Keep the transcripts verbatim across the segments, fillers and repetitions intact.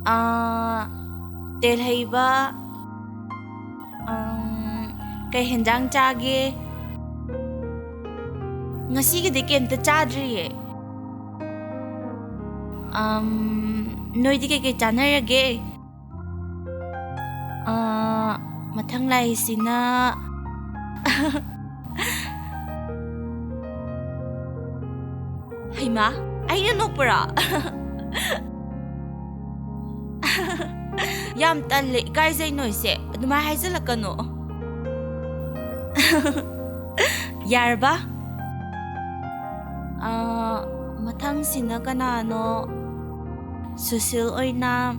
ꯑꯥ, ꯇꯦꯜꯍꯩꯕ, ꯑꯝ, ꯀꯩ ꯍꯦꯟꯖꯥꯡ ꯆꯥꯒꯦ? ꯉꯁꯤꯒꯤꯗꯤ ꯀꯩꯝꯇ ꯆꯥꯗ꯭ꯔꯤꯌꯦ꯫ ꯑꯝ, ꯅꯣꯏꯗꯤ ꯀꯩꯀꯩ ꯆꯥꯅꯔꯒꯦ? ꯑꯥ, ꯃꯊꯪ ꯂꯥꯏꯁꯤꯅ ꯍꯩꯃꯥ, ꯑꯩꯅ ꯅꯣꯛꯄꯔꯣ? ꯌꯥꯝ ꯇꯜꯂꯦ, ꯏꯀꯥꯏꯖꯩ ꯅꯣꯏꯁꯦ꯫ ꯑꯗꯨꯃꯥꯏ ꯍꯥꯏꯖꯜꯂꯛꯀꯅꯣ꯫ ꯌꯥꯔꯕ? ꯑꯥ, ꯃꯊꯪꯁꯤꯅ ꯀꯅꯥꯅꯣ? ꯁꯨꯁꯤꯜ ꯑꯣꯏꯅꯥꯝ꯫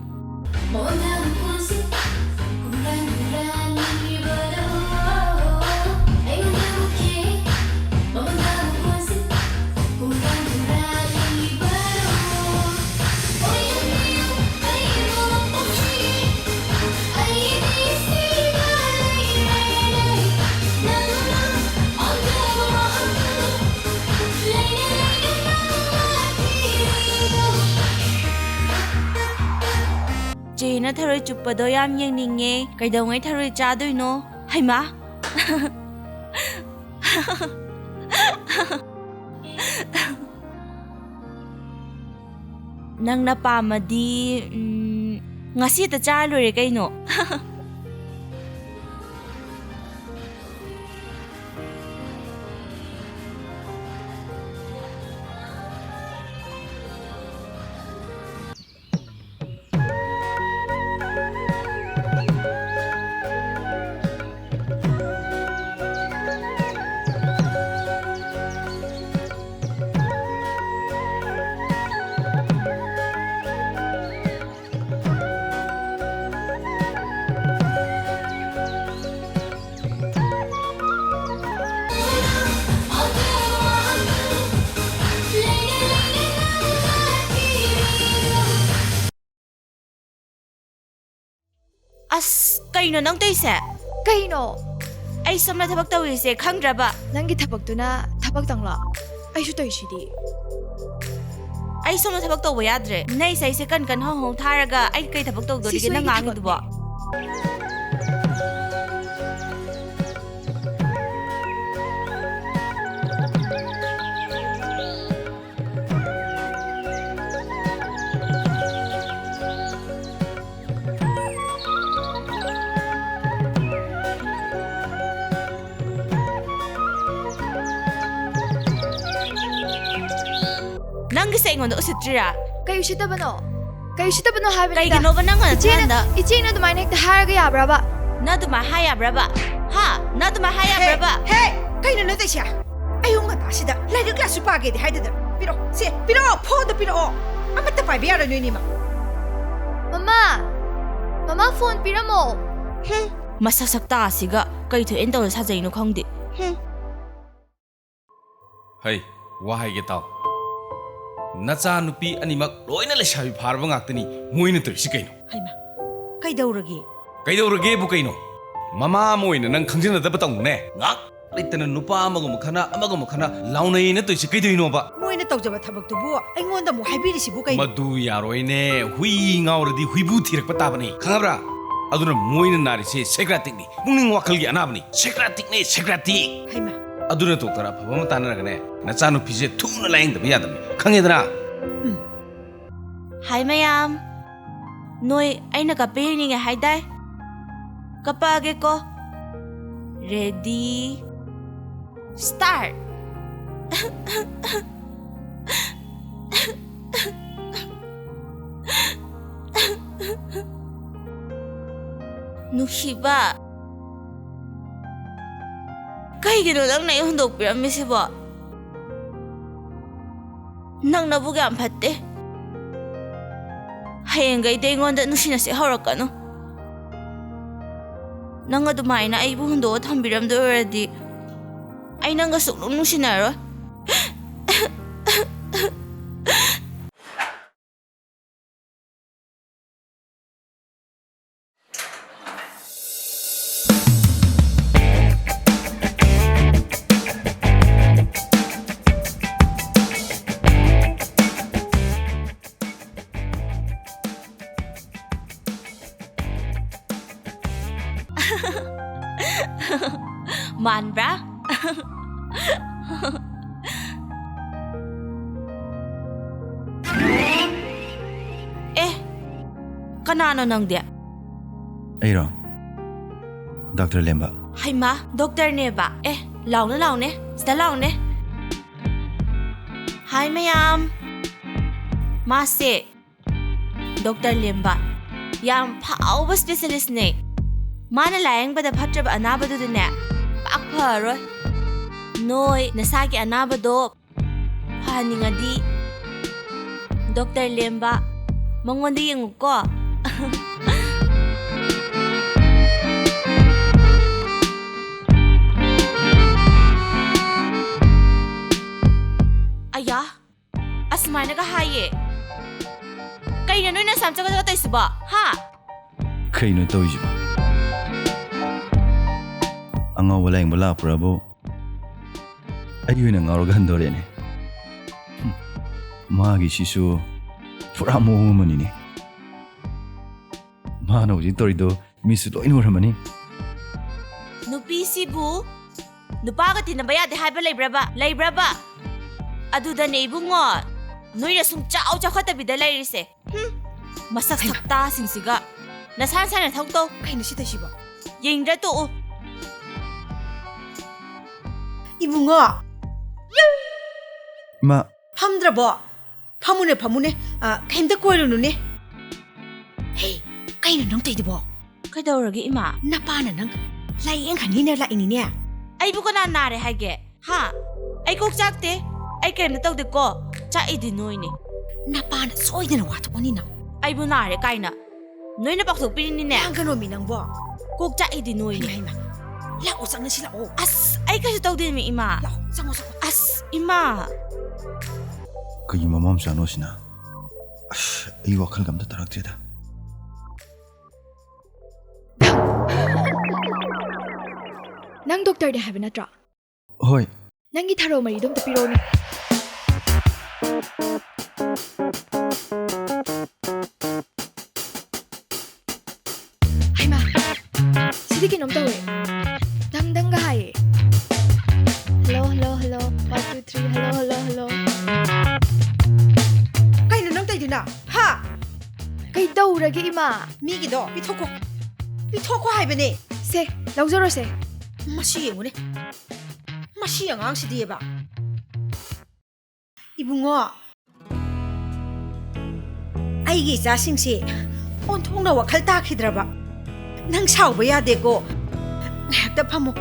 ꯆꯦꯅ ꯊꯔꯣꯏ ꯆꯨꯞꯄꯗꯣ ꯌꯥꯝ ꯌꯦꯡꯅꯤꯡꯉꯦ꯫ ꯀꯩꯗꯧꯉꯩ ꯊꯔꯣꯏ ꯆꯥꯗꯣꯏꯅꯣ? ꯍꯩꯃꯥ! ꯅꯪꯅ ꯄꯥꯝꯃꯗꯤ, ꯎꯝ, ꯉꯁꯤ ꯍꯦꯛꯇ ꯆꯥꯔ ꯂꯣꯏꯔꯦ ꯀꯩꯅꯣ꯫ ꯑꯁ, ꯀꯩꯅꯣ ꯅꯪ ꯇꯧꯏꯁꯦ? ꯀꯩꯅꯣ? ꯑꯩ ꯁꯣꯝꯗ ꯊꯕꯛ ꯇꯧꯔꯤꯁꯦ ꯈꯪꯗ꯭ꯔꯕ? ꯅꯪꯒꯤ ꯊꯕꯛꯇꯨꯅ ꯊꯕꯛꯇꯪꯂꯣ? ꯑꯩꯁꯨ ꯇꯧꯏꯁꯤꯗꯤ꯫ ꯑꯩ ꯁꯣꯝꯗ ꯊꯕꯛ ꯇꯧꯕ ꯌꯥꯗ꯭ꯔꯦ꯫ ꯅꯪ ꯏꯁꯩꯁꯦ ꯀꯟ ꯀꯟ ꯍꯧ ꯍꯧ ꯊꯥꯔꯒ ꯑꯩ ꯀꯩ ꯊꯕꯛ ꯇꯧꯗꯣꯔꯤꯒꯦ ꯁꯤꯁꯨ ꯅꯪ ꯑꯩꯒꯤ ꯉꯥꯡꯉꯤꯗꯨꯕꯣ? ꯅꯪꯒꯤꯁꯦ ꯑꯩꯉꯣꯟꯗ ꯎꯁꯤꯠꯇ꯭ꯔꯤꯔꯥ? ꯀꯩ ꯎꯁꯤꯠꯇꯕꯅꯣ? ꯀꯩ ꯎꯁꯤꯠꯇꯕꯅꯣ ꯍꯥꯏꯕꯅꯤꯗ? ꯀꯩꯒꯤꯅꯣꯕ ꯅꯪꯅ ꯏꯆꯦꯅ, ꯅꯊꯟꯗ? ꯏꯆꯦꯅ ꯑꯗꯨꯃꯥꯏꯅ ꯍꯦꯛꯇ ꯍꯥꯏꯔꯒ ꯌꯥꯕ꯭ꯔꯕ? ꯅꯪ ꯑꯗꯨꯃꯥꯏꯅ ꯍꯥꯏ ꯌꯥꯕ꯭ꯔꯕ? ꯍꯥ? ꯅꯪ ꯑꯗꯨꯃꯥꯏꯅ ꯍꯥꯏ ꯍꯦ, ꯌꯥꯕ꯭ꯔꯕ? ꯍꯦ! ꯀꯩꯅꯣ ꯅꯪ ꯇꯧꯏꯁꯦ? ꯑꯌꯨꯛ ꯉꯟꯇꯥꯁꯤꯗ ꯂꯥꯏꯔꯤꯛ ꯂꯥꯏꯁꯨ ꯄꯥꯒꯦꯗꯤ ꯍꯥꯏꯗꯗꯅ꯫ ꯄꯤꯔꯛꯑꯣ, ꯁꯦ, ꯄꯤꯔꯛꯑꯣ, ꯐꯣꯟꯗꯣ ꯄꯤꯔꯛꯑꯣ꯫ ꯑꯃꯠꯇ ꯄꯥꯏꯕ ꯌꯥꯔꯣꯏ ꯅꯣꯏꯅꯤꯃꯛ꯫ ꯃꯃꯥ! ꯃꯃꯥ, ꯐꯣꯟ ꯄꯤꯔꯝꯃꯣ꯫ ꯍꯨꯝ꯫ ꯃꯁꯛ ꯁꯛꯇꯥꯁꯤꯒ ꯀꯩ ꯊꯣꯛꯑꯦꯅ ꯇꯧꯔ ꯁꯥꯖꯩꯅꯣ ꯈꯪꯗꯦ꯫ ꯍꯨꯝ꯫ ꯍꯩ, ꯋꯥ ꯍꯥꯏꯒꯦ ꯇꯥꯎ꯫ ꯅꯆꯥꯅꯨꯄꯤ ꯑꯅꯤꯃꯛ ꯂꯣꯏꯅ ꯂꯩꯁꯥꯕꯤ ꯐꯥꯔꯕ ꯉꯥꯛꯇꯅꯤ, ꯃꯣꯏꯅ ꯇꯧꯔꯤꯁꯤ ꯀꯩꯅꯣ? ꯍꯩꯃꯥ, ꯀꯩꯗꯧꯔꯒꯦ? ꯀꯩꯗꯧꯔꯒꯦꯕꯨ ꯀꯩꯅꯣ? ꯃꯃꯥ ꯑꯃ ꯑꯣꯏꯅ ꯅꯪ ꯈꯪꯖꯤꯟꯅꯗꯕ ꯇꯧꯅꯨꯅꯦ꯫ ꯉꯥꯛ ꯂꯩꯇꯅ ꯅꯨꯄꯥ ꯑꯃꯒꯨꯝꯕ ꯈꯠꯅ, ꯑꯃꯒꯨꯝꯕ ꯈꯠꯅ, ꯂꯥꯎꯅꯩꯅ ꯇꯧꯔꯤꯁꯤ ꯀꯩꯗꯧꯏꯅꯣꯕ? ꯃꯣꯏꯅ ꯇꯧꯖꯕ ꯊꯕꯛꯇꯨꯕꯨ ꯑꯩꯉꯣꯟꯗ ꯑꯃꯨꯛ ꯍꯥꯏꯕꯤꯔꯤꯁꯤꯕꯨ ꯀꯩꯅꯣ? ꯃꯗꯨ ꯌꯥꯔꯣꯏꯅꯦ꯫ ꯍꯨꯏ ꯉꯥꯎꯔꯗꯤ ꯍꯨꯏꯕꯨ ꯊꯤꯔꯛꯄ ꯇꯥꯕꯅꯤ, ꯈꯪꯉꯕ꯭ꯔꯥ? ꯑꯗꯨꯅ ꯃꯣꯏꯅ ꯅꯥꯔꯤꯁꯦ ꯁꯥꯏꯀ꯭ꯔꯥꯇꯤꯛꯅꯤ꯫ ꯄꯨꯛꯅꯤꯡ ꯋꯥꯈꯜꯒꯤ ꯑꯅꯥꯕꯅꯤ꯫ ꯁꯥꯏꯀ꯭ꯔꯥꯇꯤꯛꯅꯦ, ꯁꯥꯏꯀ꯭ꯔꯥꯇꯤꯛ꯫ ꯍꯩꯃꯥ꯫ ꯑꯗꯨꯅ ꯗꯣꯛꯇꯔ ꯑꯐꯕ ꯑꯃ ꯇꯥꯟꯅꯔꯒꯅꯦ, ꯅꯆꯥꯅꯨꯄꯤꯁꯦ ꯊꯨꯅ ꯂꯥꯌꯦꯡꯗꯕ ꯌꯥꯗꯕꯅꯤ꯫ ꯈꯪꯉꯦꯗꯅ? ꯎꯝ꯫ ꯍꯥꯏ ꯃꯌꯥꯝ, ꯅꯣꯏ ꯑꯩꯅ ꯀꯞꯄ ꯌꯦꯡꯅꯤꯡꯉꯦ ꯍꯥꯏꯗꯥꯏ? ꯀꯞꯄꯛꯑꯒꯦꯀꯣ꯫ Ready, start꯫ ꯅꯨꯡꯁꯤꯕ, ꯀꯩꯒꯤꯅꯣ ꯅꯪꯅ ꯑꯩ ꯍꯨꯟꯗꯣꯛꯄꯤꯔꯝꯃꯤꯁꯤꯕꯣ? ꯅꯪ ꯅꯕꯨꯛ ꯌꯥꯝ ꯐꯠꯇꯦ꯫ ꯍꯌꯦꯡꯈꯩꯗꯤ ꯑꯩꯉꯣꯟꯗ ꯅꯨꯡꯁꯤꯅꯁꯦ ꯍꯧꯔꯛꯀꯅꯨ꯫ ꯅꯪ ꯑꯗꯨꯃꯥꯏꯅ ꯑꯩꯕꯨ ꯍꯨꯟꯗꯣꯛꯑ ꯊꯝꯕꯤꯔꯝꯗꯣꯏ ꯑꯣꯏꯔꯗꯤ, ꯑꯩ ꯅꯪꯒ ꯁꯨꯛꯅꯨꯡ ꯅꯨꯡꯁꯤꯅꯔꯣꯏ꯫ ꯑꯦ, ꯀꯅꯥꯅꯣ ꯅꯪꯗꯤ? ꯑꯩꯔꯣ? ꯗꯣꯛꯇꯔ ꯂꯦꯝꯕ꯫ ꯍꯩꯃꯥ, ꯗꯣꯛꯇꯔꯅꯦꯕ? ꯑꯦ, ꯂꯥꯎꯅꯦ, ꯂꯥꯎꯅꯦ, ꯁꯤꯗ ꯂꯥꯎꯅꯦ꯫ ꯍꯥꯏ ꯃꯌꯥꯝ, ꯃꯥꯁꯦ ꯗꯣꯛꯇꯔ ꯂꯦꯝꯕ, ꯌꯥꯝ ꯐꯥꯎꯕ ꯏꯁꯄꯦꯁꯦꯂꯤꯁꯅꯦ꯫ ꯃꯥꯅ ꯂꯥꯌꯦꯡꯕꯗ ꯐꯠꯇ꯭ꯔꯕ ꯑꯅꯥꯕꯗꯨꯗꯤꯅꯦ, ꯄꯥꯛ ꯐꯔꯣꯏ꯫ ꯅꯣꯏ ꯅꯁꯥꯒꯤ ꯑꯅꯥꯕꯗꯣ ꯐꯍꯟꯅꯤꯡꯉꯗꯤ ꯗꯣꯛꯇꯔ ꯂꯦꯝꯕ ꯃꯉꯣꯟꯗ ꯌꯦꯡꯉꯨꯀꯣ꯫ ꯑꯌꯥ, ꯑꯁꯨꯃꯥꯏꯅꯒ ꯍꯥꯏꯌꯦ꯫ ꯀꯩꯅꯣ ꯅꯣꯏꯅ ꯑꯁꯨꯌꯥꯝ ꯆꯒꯠ ꯆꯒꯠ ꯇꯧꯏꯁꯤꯕꯣ? ꯍꯥ? ꯀꯩꯅꯣ ꯇꯧꯔꯤꯁꯤꯕꯣ? ꯑꯉꯥꯎꯕ ꯂꯥꯌꯦꯡꯕ ꯂꯥꯛꯄ꯭ꯔꯕꯨ? ꯑꯩ ꯑꯣꯏꯅ ꯉꯥꯎꯔꯒ ꯍꯟꯗꯣꯔꯦꯅꯦ꯫ ꯍꯨꯝ, ꯃꯥꯒꯤꯁꯤꯁꯨ ꯄꯨꯔꯥ ꯃꯑꯣꯡ ꯑꯃꯅꯤꯅꯦ꯫ ꯃꯥꯅ ꯍꯧꯖꯤꯛ ꯇꯧꯔꯤꯗꯣ ꯃꯤꯁꯨ ꯂꯣꯏꯅ ꯎꯔꯝꯃꯅꯤ꯫ ꯅꯨꯄꯤꯁꯤꯕꯨ ꯅꯨꯄꯥꯒ ꯇꯤꯟꯅꯕ ꯌꯥꯗꯦ ꯍꯥꯏꯕ ꯂꯩꯕ꯭ꯔꯕ? ꯂꯩꯕ꯭ꯔꯕ? ꯑꯗꯨꯗꯅꯦ ꯏꯕꯨꯡꯉꯣ, ꯅꯣꯏꯅ ꯁꯨꯝ ꯆꯥꯎ ꯆꯥꯎꯈꯠꯇꯕꯤꯗ ꯂꯩꯔꯤꯁꯦ꯫ ꯍꯨꯝ, ꯃꯁꯛ ꯍꯩꯃꯥ꯫ ꯁꯛꯇꯥꯁꯤꯡꯁꯤꯒ꯫ ꯅꯁꯥ ꯅꯁꯥꯅ ꯊꯧ ꯇꯧ꯫ ꯀꯩꯅꯣ ꯁꯤ ꯇꯧꯏꯁꯤꯕꯣ? ꯌꯦꯡꯗ꯭ꯔ ꯇꯣꯛꯎ꯫ ꯏꯕꯨꯡꯉꯣ꯫ ꯏꯃꯥ꯫ ꯐꯝꯗ꯭ꯔꯕꯣ? ꯐꯝꯃꯨꯅꯦ, ꯐꯝꯃꯨꯅꯦ꯫ ꯑ, ꯀꯩꯝꯇ ꯀꯣꯏꯔꯨꯅꯨꯅꯦ꯫ ꯍꯦ, ꯀꯩꯅꯣ ꯅꯪ ꯇꯧꯏꯗꯨꯕꯣ? ꯀꯩꯗꯧꯔꯒꯦ, ꯏꯃꯥ? ꯅꯄꯥꯅ ꯅꯪ ꯂꯥꯌꯦꯡꯍꯟꯅꯤꯅ ꯂꯥꯛꯏꯅꯤꯅꯦ꯫ ꯑꯩꯕꯨ ꯀꯅꯥ ꯅꯥꯔꯦ ꯍꯥꯏꯒꯦ? ꯍꯥ? ꯑꯩ ꯀꯣꯛ ꯆꯥꯛꯇꯦ꯫ ꯑꯩ ꯀꯔꯤꯝꯇ ꯇꯧꯗꯦꯀꯣ꯫ ꯆꯥꯛꯏꯗꯤ ꯅꯣꯏꯅꯦ꯫ ꯅꯄꯥꯅ ꯁꯣꯏꯗꯅ ꯋꯥꯊꯣꯛꯑꯅꯤ ꯅꯪ꯫ ꯑꯩꯕꯨ ꯅꯥꯔꯦ ꯀꯥꯏꯅ ꯅꯣꯏꯅ ꯄꯥꯎꯊꯣꯛꯄꯤꯔꯤꯅꯤꯅꯦ꯫ ꯂꯥꯡꯒꯅꯣꯃꯤ ꯅꯪꯕꯣ꯫ ꯀꯣꯛ ꯆꯥꯛꯏꯗꯤ ꯅꯣꯏꯅꯦ꯫ ꯍꯩꯃꯥ, ꯍꯩꯃꯥ꯫ ꯂꯥꯛꯑꯣ, ꯆꯪꯉꯁꯤ ꯂꯥꯛꯑꯣ꯫ ꯑꯁ, ꯑꯩ ꯀꯩꯁꯨ ꯇꯧꯗꯦꯃꯤ, ꯏꯃꯥ꯫ ꯂꯥꯛꯑꯣ, ꯆꯪꯉꯣ, ꯆꯪꯉꯣ꯫ ꯑꯁ, ꯏꯃꯥ꯫ ꯀꯩꯒꯤ ꯃꯃꯥ ꯃꯆꯥꯅꯣ ꯁꯤꯅ? ꯑꯁ, ꯑꯩ ꯋꯥꯈꯜꯒ ꯑꯝꯇ ꯇꯥꯔꯛꯇ꯭ꯔꯦꯗ꯫ ꯅꯪ ꯗꯣꯛꯇꯔꯅꯦ ꯍꯥꯏꯕ ꯅꯠꯇ꯭ꯔꯣ? ꯍꯣꯏ꯫ ꯅꯪꯒꯤ ꯊꯔꯣ ꯃꯔꯤꯗꯣ ꯑꯝꯇ ꯄꯤꯔꯛꯑꯣꯅꯦ꯫ ꯍꯩꯃꯥ, ꯁꯤꯗꯤ ꯀꯩꯅꯣꯝ ꯇꯧꯋꯦ꯫ ꯗꯪ ꯗꯪꯒ ꯍꯥꯏꯌꯦ꯫ Hello, hello, hello. ꯔꯒꯦ, ꯏꯃꯥ꯫ ꯃꯤꯒꯤꯗꯣ ꯄꯤꯊꯣꯛꯈꯣ꯫ ꯄꯤꯊꯣꯛꯈꯣ ꯍꯥꯏꯕꯅꯦ꯫ ꯁꯦ, ꯂꯧꯖꯔꯣꯁꯦ꯫ ꯃꯁꯤ ꯌꯦꯡꯉꯨꯅꯦ꯫ ꯃꯁꯤ ꯑꯉꯥꯡꯁꯤꯗꯤꯕ꯫ ꯏꯕꯨꯡꯉꯣ, ꯑꯩꯒꯤ ꯏꯆꯥꯁꯤꯡꯁꯦ ꯑꯣꯟꯊꯣꯛꯅ ꯋꯥꯈꯜ ꯇꯥꯈꯤꯗ꯭ꯔꯕ꯫ ꯅꯪ ꯁꯥꯎꯕ ꯌꯥꯗꯦꯀꯣ꯫ ꯉꯥꯏꯍꯥꯛꯇ ꯐꯝꯃꯣ꯫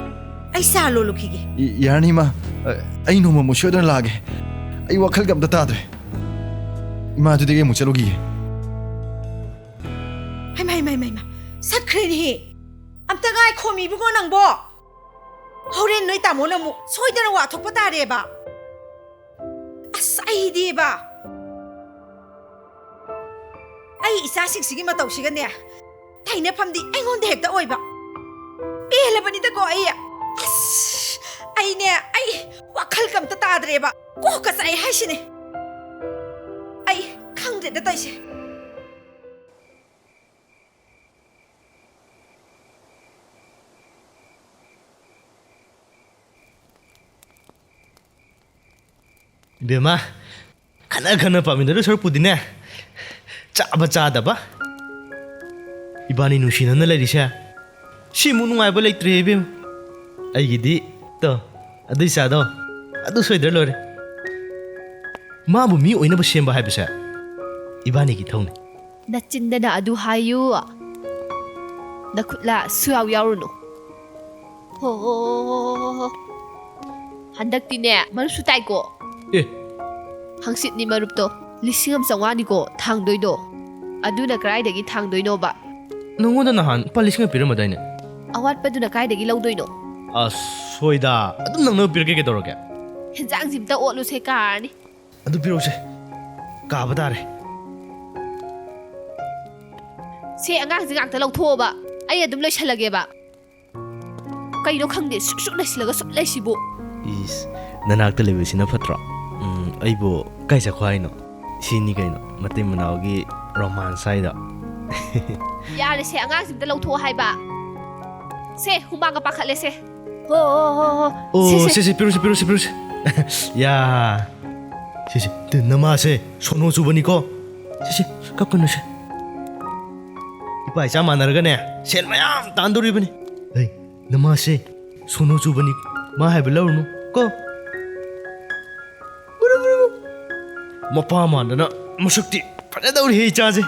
ꯑꯩ ꯆꯥ ꯂꯣꯜꯂꯨꯈꯤꯒꯦ꯫ ꯏ-, ꯌꯥꯔꯅꯤ, ꯏꯃꯥ꯫ ꯑ, ꯑꯩ ꯅꯣꯡꯃ ꯑꯃꯨꯛ ꯁꯣꯏꯗꯅ ꯂꯥꯛꯑꯒꯦ꯫ ꯑꯩ ꯋꯥꯈꯜꯒ ꯑꯝꯇ ꯇꯥꯗ꯭ꯔꯦ꯫ ꯏꯃꯥ, ꯑꯗꯨꯗꯤ ꯑꯩ ꯑꯃꯨꯛ ꯆꯠꯂꯨꯈꯤꯒꯦ꯫ ꯍꯩꯃꯥ, ꯍꯩꯃꯥ, ꯍꯩꯃꯥ, ꯍꯩꯃꯥ꯫ ꯆꯠꯈ꯭ꯔꯦꯅꯦꯍꯦ꯫ ꯑꯝꯇ ꯉꯥꯏꯈꯣꯃꯤ ꯏꯕꯨꯡꯉꯣ ꯅꯪꯕꯣ꯫ ꯍꯣꯔꯦꯟ ꯅꯣꯏ ꯇꯥꯃꯣꯅ ꯑꯃꯨꯛ ꯁꯣꯏꯗꯅ ꯋꯥ ꯊꯣꯛꯄ ꯇꯥꯔꯦꯕ꯫ ꯑꯁ, ꯑꯩꯗꯤꯕ꯫ ꯑꯩ ꯏꯆꯥꯁꯤꯡꯁꯤꯒꯤ ꯃꯇꯧꯁꯤꯒꯅꯦ, ꯇꯥꯏꯅꯐꯝꯗꯤ ꯑꯩꯉꯣꯟꯗ ꯍꯦꯛꯇ ꯑꯣꯏꯕ꯫ ꯄꯦꯜꯂꯕꯅꯤꯗꯀꯣ ꯑꯩ꯫ ꯑꯁ, ꯑꯩꯅꯦ, ꯑꯩ ꯋꯥꯈꯜꯒ ꯑꯝꯇ ꯇꯥꯗ꯭ꯔꯦꯕ꯫ ꯀꯣꯛꯀ ꯆꯥꯛꯑꯦ ꯍꯥꯏꯁꯤꯅꯦ꯫ ꯑꯩ ꯈꯪꯗ꯭ꯔꯦꯗ ꯇꯧꯏꯁꯦ꯫ ꯏꯕꯦꯝꯃ, ꯈꯠꯅ ꯈꯠꯅ ꯄꯥꯝꯃꯤꯟꯅꯗꯣꯏ ꯁꯔꯨꯛꯄꯨꯗꯤꯅꯦ, ꯆꯥꯕ ꯆꯥꯗꯕ ꯏꯕꯥꯅꯤ ꯅꯨꯡꯁꯤꯅꯅ ꯂꯩꯔꯤꯁꯦ, ꯁꯤꯃꯨꯛ ꯅꯨꯡꯉꯥꯏꯕ ꯂꯩꯇ꯭ꯔꯦ ꯏꯕꯦꯝꯃ꯫ ꯑꯩꯒꯤꯗꯤ ꯇꯣ, ꯑꯗꯨꯏ ꯆꯥꯗꯣ, ꯑꯗꯨ ꯁꯣꯏꯗ꯭ꯔ ꯂꯣꯏꯔꯦ꯫ ꯃꯥꯕꯨ ꯃꯤ ꯑꯣꯏꯅꯕ ꯁꯦꯝꯕ ꯍꯥꯏꯕꯁꯦ ꯏꯕꯥꯅꯤꯒꯤ ꯊꯧꯅꯤ꯫ ꯅꯆꯤꯟꯗꯅ ꯑꯗꯨ ꯍꯥꯏꯌꯨ꯫ ꯅꯈꯨꯠꯂ ꯁꯨꯌꯥꯎ ꯌꯥꯎꯔꯨꯅꯨ꯫ ꯍꯣ, ꯍꯣ, ꯍꯣ, ꯍꯣ, ꯍꯣ, ꯍꯣ꯫ ꯍꯟꯗꯛꯇꯤꯅꯦ, ꯃꯔꯨꯞꯁꯨ ꯇꯥꯏꯀꯣ꯫ ꯑꯦ꯫ ꯍꯪꯆꯤꯠꯅꯤ ꯃꯔꯨꯞꯇꯣ꯫ ꯂꯤꯁꯤꯡ ꯑꯃ ꯆꯥꯝꯃꯉꯥꯅꯤꯀꯣ ꯊꯥꯡꯗꯣꯏꯗꯣ꯫ ꯑꯗꯨꯅ ꯀꯗꯥꯏꯗꯒꯤ ꯊꯥꯡꯗꯣꯏꯅꯣꯕ? ꯅꯉꯣꯟꯗ ꯅꯍꯥꯟ ꯂꯨꯄꯥ ꯂꯤꯁꯤꯡ ꯑꯃ ꯄꯤꯔꯝꯃꯗꯥꯏꯅꯦ? ꯑꯋꯥꯠꯄꯗꯨꯅ ꯀꯥꯏꯗꯒꯤ ꯂꯧꯗꯣꯏꯅꯣ? ꯑꯁ, ꯁꯣꯏꯗ꯫ ꯑꯗꯨꯝ ꯅꯪꯅꯕ ꯄꯤꯔꯛꯀꯦ ꯀꯩꯗꯧꯔꯒꯦ? ꯍꯦꯟꯖꯥꯡꯁꯤꯝꯇ ꯑꯣꯠꯂꯨꯁꯦ, ꯀꯥꯔꯅꯤ꯫ ꯑꯗꯨ ꯄꯤꯔꯛꯎꯁꯦ꯫ ꯀꯥꯕ ꯇꯥꯔꯦ꯫ ꯁꯦ, ꯑꯉꯥꯡꯁꯦ ꯉꯥꯛꯇ ꯂꯧꯊꯣꯛꯑꯣꯕ꯫ ꯑꯩ ꯑꯗꯨꯝ ꯂꯣꯏꯁꯜꯂꯒꯦꯕ꯫ ꯀꯩꯅꯣ ꯈꯪꯗꯦ, ꯁꯨꯛ ꯁꯨꯛ ꯂꯩꯁꯤꯜꯂꯒ ꯁꯨꯛ ꯂꯩꯁꯤꯕꯨ꯫ ꯏꯁ, ꯅꯅꯥꯛꯇ ꯂꯩꯕꯁꯤꯅ ꯐꯠꯇ꯭ꯔꯣ? ꯎꯝ, ꯑꯩꯕꯨ ꯀꯥꯏ ꯆꯠꯈꯣ ꯍꯥꯏꯅꯣ? ꯁꯤꯅꯤ ꯀꯩꯅꯣ, ꯃꯇꯩ ꯃꯅꯥꯎꯒꯤ romance ꯍꯥꯏꯗꯣ꯫ ꯌꯥꯔꯦꯁꯦ, ꯑꯉꯥꯡꯁꯤꯝꯇ ꯂꯧꯊꯣꯛꯑꯣ ꯍꯥꯏꯕ꯫ ꯁꯦ, ꯍꯨꯃꯥꯡꯒ ꯄꯥꯈꯠꯂꯦꯁꯦ꯫ ꯍꯣ, ꯍꯣ, ꯍꯣ, ꯍꯣ꯫ ꯑꯣ, ꯁꯦ, ꯁꯦ꯫ ꯁꯦ, ꯁꯦ, ꯄꯤꯔꯨꯁꯦ, ꯄꯤꯔꯨꯁꯦ, ꯄꯤꯔꯨꯁꯦ꯫ ꯌꯥ꯫ ꯁꯦ, ꯁꯦ, ꯇꯨ, ꯅꯃꯥꯁꯦ ꯁꯣꯅꯣ ꯆꯨꯕꯅꯤꯀꯣ꯫ ꯁꯦ, ꯁꯦ, ꯀꯞꯀꯅꯨꯁꯦ꯫ ꯏꯄꯥ ꯏꯆꯥ ꯃꯥꯟꯅꯔꯒꯅꯦ, ꯁꯦꯜ ꯃꯌꯥꯝ ꯇꯥꯟꯗꯣꯔꯤꯕꯅꯤ꯫ ꯍꯩ, ꯅꯃꯥꯁꯦ ꯁꯣꯅꯣ ꯆꯨꯕꯅꯤ, ꯃꯥ ꯍꯥꯏꯕ ꯂꯧꯔꯨꯅꯨ ꯀꯣ꯫ ꯃꯄꯥ ꯃꯥꯟꯗꯅ ꯃꯁꯛꯇꯤ ꯐꯖꯗꯧꯔꯤꯍꯦ ꯏꯆꯥꯁꯦ꯫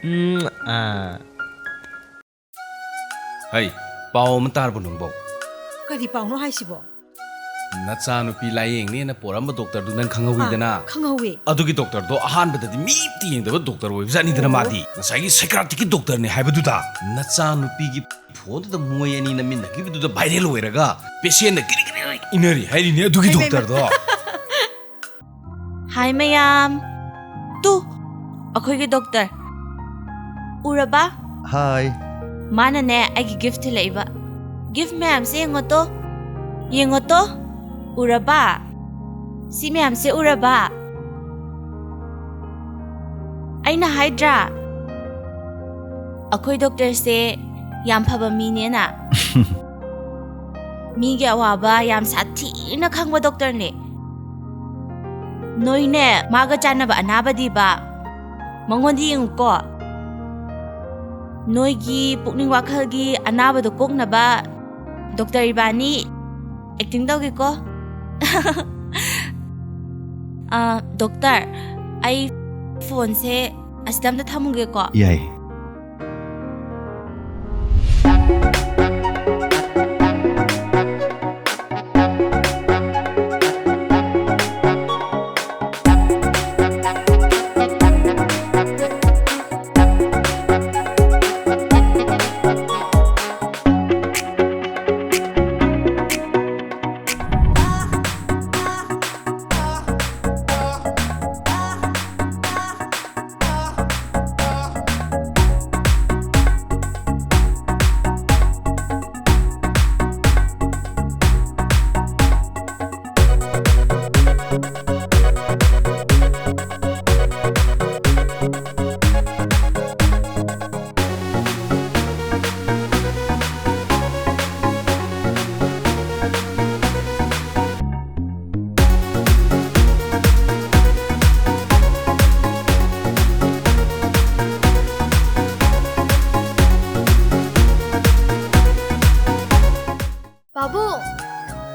ꯎꯝ, ꯑꯥ꯫ ꯍꯩ, ꯄꯥꯎ ꯑꯃ ꯇꯥꯔꯕꯣ ꯅꯪꯕꯣ? ꯀꯔꯤ ꯄꯥꯎꯅꯣ ꯍꯥꯏꯁꯤꯕꯣ? ꯅꯆꯥꯅꯨꯄꯤ ꯂꯥꯌꯦꯡꯅꯦꯅ ꯄꯣꯔꯛꯑꯝꯕ ꯗꯣꯛꯇꯔꯗꯨ ꯅꯪ ꯈꯪꯍꯧꯋꯤꯗꯅ? ꯑꯥ, ꯈꯪꯍꯧꯋꯤ꯫ ꯑꯗꯨꯒꯤ ꯗꯣꯛꯇꯔꯗꯣ ꯑꯍꯥꯟꯕꯗꯗꯤ ꯃꯤ ꯑꯝꯇ ꯌꯦꯡꯗꯕ ꯗꯣꯛꯇꯔ ꯑꯣꯏꯕꯖꯥꯠꯅꯤꯗꯅ ꯑꯣ꯫ ꯃꯥꯗꯤ꯫ ꯉꯁꯥꯏꯒꯤ psychiatricꯀꯤ ꯗꯣꯛꯇꯔꯅꯦ ꯍꯥꯏꯕꯗꯨꯗ꯫ ꯅꯆꯥꯅꯨꯄꯤꯒꯤ ꯐꯣꯟꯗꯨꯗ ꯃꯣꯏ ꯑꯅꯤ ꯅꯝꯃꯤꯟꯅꯈꯤꯕꯗꯨꯗ viral ꯑꯣꯏꯔꯒ patientꯅ ꯀꯤꯔꯤ ꯀꯤꯔꯤ ꯏꯟꯅꯔꯤ ꯍꯥꯏꯔꯤꯅꯦ ꯑꯗꯨꯒꯤ ꯍꯩꯃ, ꯍꯩꯃ꯫ ꯗꯣꯛꯇꯔꯗꯣ꯫ ꯍꯥꯏ ꯃꯌꯥꯝ꯫ ꯇꯨ, ꯑꯩꯈꯣꯏꯒꯤ ꯗꯣꯛꯇꯔ꯫ ꯎꯔꯕ? ꯍꯥꯏ꯫ ꯃꯥꯅꯅꯦ ꯑꯩꯒꯤ gift ꯊꯤꯜꯂꯛꯏꯕ꯫ Gift ꯃꯌꯥꯝꯁꯦ ꯌꯦꯡꯉꯣ ꯇꯣ꯫ ꯌꯦꯡꯉꯣ ꯇꯣ꯫ ꯎꯔꯕ? ꯁꯤ ꯃꯌꯥꯝꯁꯦ ꯎꯔꯕ? ꯑꯩꯅ ꯍꯥꯏꯗ꯭ꯔꯥ? ꯑꯩꯈꯣꯏ ꯗꯣꯛꯇꯔꯁꯦ ꯌꯥꯝ ꯐꯕ ꯃꯤꯅꯦꯅ꯫ ꯃꯤꯒꯤ ꯑꯋꯥꯕ ꯌꯥꯝ ꯁꯥꯊꯤꯅ ꯈꯪꯕ ꯗꯣꯛꯇꯔꯅꯦ꯫ ꯅꯣꯏꯅꯦ, ꯃꯥꯒ ꯆꯥꯟꯅꯕ ꯑꯅꯥꯕꯗꯤꯕ ꯃꯉꯣꯟꯗ ꯌꯦꯡꯉꯨꯀꯣ꯫ ꯅꯣꯏꯒꯤ ꯄꯨꯛꯅꯤꯡ ꯋꯥꯈꯜꯒꯤ ꯑꯅꯥꯕꯗꯣ ꯀꯣꯛꯅꯕ ꯗꯣꯛꯇꯔ ꯏꯕꯥꯅꯤ acting ꯇꯧꯒꯦꯀꯣ꯫ ꯑ, ꯗꯣꯛꯇꯔ, ꯑꯩ ꯐꯣꯟꯁꯦ ꯑꯁꯤꯗ ꯑꯝꯇ ꯊꯝꯃꯨꯒꯦꯀꯣ꯫ ꯌꯥꯏ꯫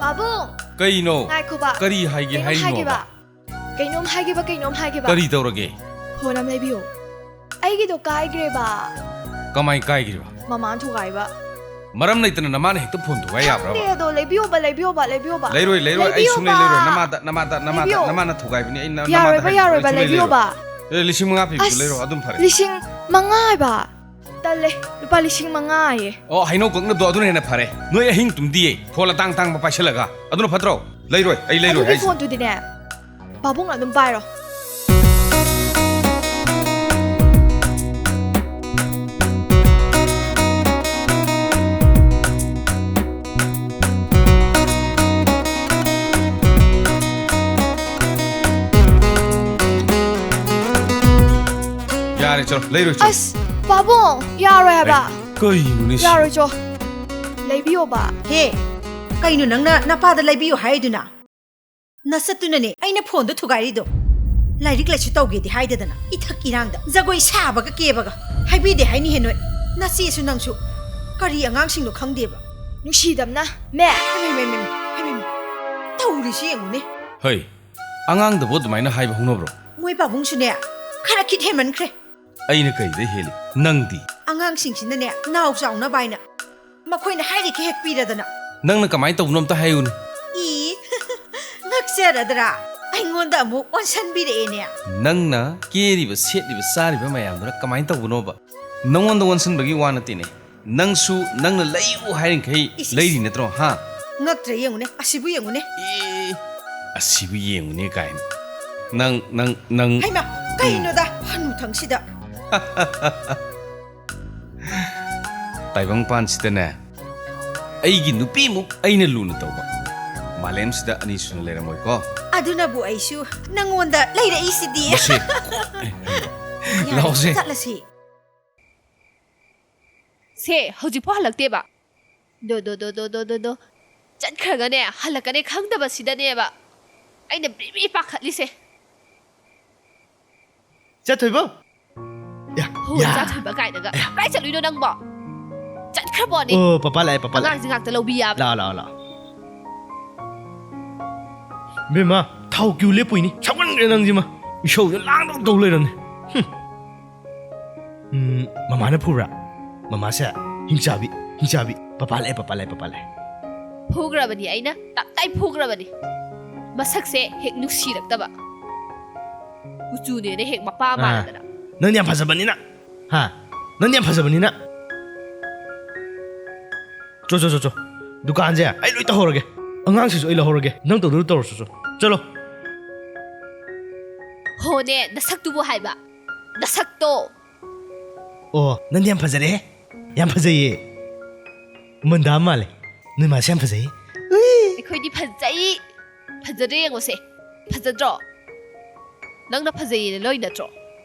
ꯄꯥꯕꯨꯡ! ꯀꯩꯅꯣ? ꯉꯥꯏꯈꯣꯕ꯫ ꯀꯔꯤ ꯍꯥꯏꯒꯦ ꯀꯩꯅꯣꯝ ꯍꯥꯏꯔꯤꯅꯣꯕ? ꯍꯥꯏꯒꯦꯕ꯫ ꯀꯩꯅꯣꯝ ꯍꯥꯏꯒꯦꯕ, ꯀꯩꯅꯣꯝ ꯍꯥꯏꯒꯦꯕ꯫ ꯀꯔꯤ ꯇꯧꯔꯒꯦ? ꯐꯣꯟ ꯑꯃ ꯂꯩꯕꯤꯌꯣ꯫ ꯑꯩꯒꯤꯗꯣ ꯀꯥꯏꯈ꯭ꯔꯦꯕ꯫ ꯀꯃꯥꯏ ꯀꯥꯏꯈ꯭ꯔꯤꯕ? ꯃꯃꯥꯅ ꯊꯨꯒꯥꯏꯕ꯫ ꯃꯔꯝ ꯂꯩꯇꯅ ꯅꯃꯥꯅ ꯍꯦꯛꯇ ꯐꯣꯟ ꯊꯨꯒꯥꯏ ꯌꯥꯕ꯭ꯔꯕ? ꯈꯪꯗꯦ ꯑꯗꯣ, ꯂꯩꯕꯤꯌꯣꯕ, ꯂꯩꯕꯤꯌꯣꯕ, ꯂꯩꯕꯤꯌꯣꯕ꯫ ꯂꯩꯔꯣꯏ, ꯂꯩꯔꯣꯏ, ꯑꯩ ꯁꯨꯡꯂꯩ ꯂꯩꯕꯤꯌꯣꯕ꯫ ꯂꯩꯔꯣꯏ꯫ ꯅꯃꯥꯗ, ꯅꯃꯥꯗ, ꯅꯃꯥꯗ, ꯂꯩꯕꯤꯌꯣ꯫ ꯅꯃꯥꯅ ꯊꯨꯒꯥꯏꯕꯅꯤ꯫ ꯑꯩ ꯅ-, ꯅꯃꯥꯗ ꯌꯥꯔꯣꯏꯕ, ꯍꯥꯏꯕ ꯌꯥꯔꯣꯏꯕ, ꯁꯨꯡꯂꯩ ꯂꯩꯔꯣꯏ꯫ ꯂꯩꯕꯤꯌꯣꯕ꯫ ꯑꯦ, ꯂꯤꯁꯤꯡ ꯃꯉꯥ ꯄꯤꯕꯗꯣ ꯑꯁ, ꯂꯩꯔꯣ, ꯑꯗꯨꯝ ꯐꯔꯦ꯫ ꯂꯤꯁꯤꯡ ꯃꯉꯥ ꯍꯥꯏꯕ? ꯇꯜꯂꯦ, ꯂꯨꯄꯥ ꯂꯤꯁꯤꯡ ꯃꯉꯥ ꯑꯌꯦ꯫ ꯑꯣ, ꯍꯩꯅꯧ ꯀꯛꯅꯕꯗꯣ ꯑꯗꯨꯅ ꯍꯦꯟꯅ ꯐꯔꯦ꯫ ꯅꯣꯏ ꯑꯍꯤꯡ ꯇꯨꯝꯗꯤꯌꯦ, ꯐꯣꯟ ꯑꯇꯥꯡ ꯑꯇꯥꯡꯕ ꯄꯥꯏꯁꯜꯂꯒ꯫ ꯑꯗꯨꯅ ꯐꯠꯇ꯭ꯔꯣ? ꯂꯩꯔꯣꯏ, ꯑꯩ ꯂꯩꯔꯣꯏ ꯑꯗꯨꯒꯤ ꯍꯥꯏꯁꯦ꯫ ꯐꯣꯟꯗꯨꯗꯤꯅꯦ, ꯄꯥꯕꯨꯡꯅ ꯑꯗꯨꯝ ꯄꯥꯏꯔꯣ꯫ ꯌꯥꯔꯦ, ꯆꯠꯂꯣ, ꯂꯩꯔꯣꯏ, ꯆꯠꯂꯣ꯫ ꯑꯁ, ꯄꯥꯕꯨꯡ, ꯌꯥꯔꯣꯏ ꯍꯥꯏꯕ꯫ ꯑꯩ, ꯀꯩꯅꯣꯅꯦ ꯁꯤ? ꯌꯥꯔꯣꯏ, ꯆꯣ꯫ ꯂꯩꯕꯤꯌꯣꯕ꯫ ꯍꯦ, ꯀꯩꯅꯣ ꯅꯪꯅ ꯅꯄꯥꯗ ꯂꯩꯕꯤꯌꯣ ꯍꯥꯏꯗꯨꯅ? ꯅꯁꯠꯇꯨꯅꯅꯦ ꯑꯩꯅ ꯐꯣꯟꯗꯣ ꯊꯨꯒꯥꯏꯔꯤꯗꯣ꯫ ꯂꯥꯏꯔꯤꯛ ꯂꯥꯏꯁꯨ ꯇꯧꯒꯦꯗꯤ ꯍꯥꯏꯗꯗꯅ, ꯏꯊꯛ ꯏꯔꯥꯡꯗ ꯖꯒꯣꯏ ꯁꯥꯕꯒ ꯀꯦꯕꯒ꯫ ꯍꯥꯏꯕꯤꯗꯦ ꯍꯥꯏꯅꯤꯍꯦ ꯅꯣꯏ꯫ ꯅꯆꯦꯁꯨ ꯅꯪꯁꯨ꯫ ꯀꯔꯤ ꯑꯉꯥꯡꯁꯤꯡꯅꯣ ꯈꯪꯗꯦꯕ꯫ ꯅꯨꯡꯁꯤꯗꯕꯅ, ꯃꯦ꯫ ꯍꯩꯃꯩ, ꯃꯩ, ꯃꯩ, ꯍꯩꯃꯩ, ꯃꯩ꯫ ꯇꯧꯔꯤꯁꯤ ꯌꯦꯡꯉꯨꯅꯦ꯫ ꯍꯩ, ꯑꯉꯥꯡꯗꯕꯨ ꯑꯗꯨꯃꯥꯏꯅ ꯍꯥꯏꯕ ꯍꯧꯅꯕ꯭ꯔꯣ? ꯃꯣꯏ ꯄꯥꯕꯨꯡꯁꯨꯅꯦ, ꯈꯔ ꯈꯤꯠ ꯍꯦꯟꯃꯟꯈ꯭ꯔꯦ꯫ ꯑꯩꯅ ꯀꯩꯗ ꯍꯦꯜꯂꯤ? ꯅꯪꯗꯤ? ꯑꯉꯥꯡꯁꯤꯡꯁꯤꯅꯅꯦ, ꯅꯥꯎ ꯆꯥꯎꯅꯕ ꯍꯥꯏꯅ ꯃꯈꯣꯏꯅ ꯍꯥꯏꯔꯤꯈꯩ ꯍꯦꯛ ꯄꯤꯔꯗꯅ꯫ ꯅꯪꯅ ꯀꯃꯥꯏꯅ ꯇꯧꯕꯅꯣ ꯑꯝꯇ ꯍꯥꯏꯌꯨꯅꯦ꯫ ꯏ, ꯉꯛꯆꯔꯗ꯭ꯔꯥ? ꯑꯩꯉꯣꯟꯗ ꯑꯃꯨꯛ ꯑꯣꯟꯁꯟꯕꯤꯔꯛꯑꯦꯅꯦ꯫ ꯅꯪꯅ ꯀꯦꯔꯤꯕ, ꯁꯦꯠꯂꯤꯕ, ꯆꯥꯔꯤꯕ ꯃꯌꯥꯝꯗꯨꯅ ꯀꯃꯥꯏꯅ ꯇꯧꯕꯅꯣꯕ? ꯅꯪꯉꯣꯟꯗ ꯑꯣꯟꯁꯟꯕꯒꯤ ꯋꯥ ꯅꯠꯇꯦꯅꯦ꯫ ꯅꯪꯁꯨ ꯅꯪꯅ ꯂꯩꯌꯨ ꯍꯥꯏꯔꯤꯈꯩ ꯏꯁ, ꯏꯁ꯫ ꯂꯩꯔꯤ ꯅꯠꯇ꯭ꯔꯣ, ꯍꯥ? ꯉꯛꯇ꯭ꯔꯥ ꯌꯦꯡꯉꯨꯅꯦ, ꯑꯁꯤꯕꯨ ꯌꯦꯡꯉꯨꯅꯦ꯫ ꯑꯦ, ꯑꯁꯤꯕꯨ ꯌꯦꯡꯉꯨꯅꯦ ꯀꯥꯏꯅ꯫ ꯅꯪ, ꯅꯪ, ꯅꯪ꯫ ꯍꯩꯃꯥ, ꯀꯩꯅꯣꯗ, ꯍꯅꯨꯊꯪꯁꯤꯗ꯫ ꯇꯥꯏꯕꯪꯄꯥꯟꯁꯤꯗꯅꯦ, ꯑꯩꯒꯤ ꯅꯨꯄꯤꯃꯨꯛ ꯑꯩꯅ ꯂꯨꯅ ꯇꯧꯕ ꯃꯥꯂꯦꯝꯁꯤꯗ ꯑꯅꯤ ꯁꯨꯅ ꯂꯩꯔꯝꯃꯣꯏꯀꯣ꯫ ꯑꯗꯨꯅꯕꯨ ꯑꯩꯁꯨ ꯅꯪꯉꯣꯟꯗ ꯂꯩꯔꯛꯏꯁꯤꯗꯤ꯫ ꯃꯁꯤ, ꯑꯦ, ꯌꯥꯔꯦ, ꯂꯥꯛꯑꯣꯁꯦ꯫ ꯆꯠꯂꯁꯤ꯫ ꯁꯦ, ꯍꯧꯖꯤꯛꯐꯥꯎ ꯍꯜꯂꯛꯇꯦꯕ꯫ ꯗꯣ, ꯗꯣ, ꯗꯣ꯫ ꯆꯠꯈ꯭ꯔꯒꯅꯦ, ꯍꯜꯂꯛꯀꯅꯤ ꯈꯪꯗꯕꯁꯤꯗꯅꯦꯕ ꯑꯩꯅ ꯕ꯭ꯔꯤ ꯕ꯭ꯔꯤ ꯄꯥꯈꯠꯂꯤꯁꯦ꯫ ꯆꯠꯊꯣꯏꯕ? ꯌꯥ, ꯍꯣꯏ, ꯌꯥ꯫ ꯆꯠꯊꯣꯏꯕ ꯀꯥꯏꯅꯒ꯫ ꯑꯌꯥ꯫ ꯀꯥꯏ ꯆꯠꯂꯨꯏꯅꯣ ꯅꯪꯕꯣ? ꯆꯠꯈ꯭ꯔꯕꯣꯅꯦ? ꯑꯣ, ꯄꯄꯥ ꯂꯥꯛꯑꯦ, ꯄꯄꯥ ꯂꯥꯛꯑꯦ꯫ ꯑꯉꯥꯡꯁꯦ ꯉꯥꯛꯇ ꯂꯧꯕꯤ ꯌꯥꯕ꯫ ꯂꯥꯛꯑꯣ, ꯂꯥꯛꯑꯣ, ꯂꯥꯛꯑꯣ꯫ ꯕꯦꯝꯃ, ꯊꯥꯎ ꯀ꯭ꯌꯨ ꯂꯦꯞꯄꯨꯏꯅꯤ꯫ ꯁꯥꯎꯒꯟꯈ꯭ꯔꯦ ꯅꯪꯁꯤꯃ꯫ ꯏꯁꯧꯁꯦ ꯂꯥꯡꯗꯧ ꯇꯧ ꯂꯩꯔꯝꯅꯦ꯫ ꯍꯨꯝ꯫ ꯎꯝ, ꯃꯃꯥꯅ ꯐꯨꯕ꯭ꯔꯥ? ꯃꯃꯥꯁꯦ ꯍꯤꯡꯆꯥꯕꯤ, ꯍꯤꯡꯆꯥꯕꯤ꯫ ꯄꯄꯥ ꯂꯥꯛꯑꯦ, ꯄꯄꯥ ꯂꯥꯛꯑꯦ, ꯄꯄꯥ ꯂꯥꯛꯑꯦ꯫ ꯐꯨꯈ꯭ꯔꯕꯅꯤ ꯑꯩꯅ, ꯇꯞꯇꯥꯏ ꯐꯨꯈ꯭ꯔꯕꯅꯤ꯫ ꯃꯁꯛꯁꯦ ꯍꯦꯛ ꯅꯨꯡꯁꯤꯔꯛꯇꯕ꯫ ꯀꯨꯆꯨꯅꯦꯅ ꯍꯦꯛ ꯃꯄꯥ ꯑꯥ, ꯃꯥꯟꯗꯅ꯫ ꯅꯪꯗꯤ ꯌꯥꯝ ꯐꯖꯕꯅꯤꯅ꯫ ꯍꯥ? ꯅꯪꯗꯤ ꯌꯥꯝ ꯐꯖꯕꯅꯤꯅ꯫ ꯆꯣ, ꯆꯣ, ꯆꯣ, ꯆꯣ꯫ ꯗꯨꯀꯥꯟꯁꯦ ꯑꯩ ꯂꯣꯏ ꯇꯧꯍꯧꯔꯒꯦ꯫ ꯑꯉꯥꯡꯁꯤꯁꯨ ꯑꯩ ꯂꯧꯍꯧꯔꯒꯦ꯫ ꯅꯪ ꯇꯧꯗꯣꯏꯗꯣ ꯇꯧꯔꯣ, ꯆꯣ, ꯆꯣ꯫ ꯆꯠꯂꯣ꯫ ꯍꯣꯅꯦ, ꯅꯁꯛꯇꯨꯕꯨ ꯍꯥꯏꯕ꯫ ꯅꯁꯛꯇꯣ꯫ ꯑꯣ, ꯅꯪꯗꯤ ꯌꯥꯝ ꯐꯖꯔꯦꯍꯦ꯫ ꯌꯥꯝ ꯐꯖꯩꯌꯦ꯫ ꯃꯟꯗꯥ ꯃꯥꯜꯂꯦ꯫ ꯅꯣꯏ ꯃꯥꯁꯦ ꯌꯥꯝ ꯐꯖꯩꯌꯦ꯫ ꯎꯏ꯫ ꯑꯩꯈꯣꯏꯗꯤ ꯐꯖꯩ꯫ ꯐꯖꯗ꯭ꯔꯦ ꯌꯦꯡꯉꯣꯁꯦ꯫ ꯐꯖꯗ꯭ꯔꯣ? ꯅꯪꯅ ꯐꯖꯩꯌꯦꯅ ꯂꯣꯏ ꯅꯠꯇ꯭ꯔꯣ?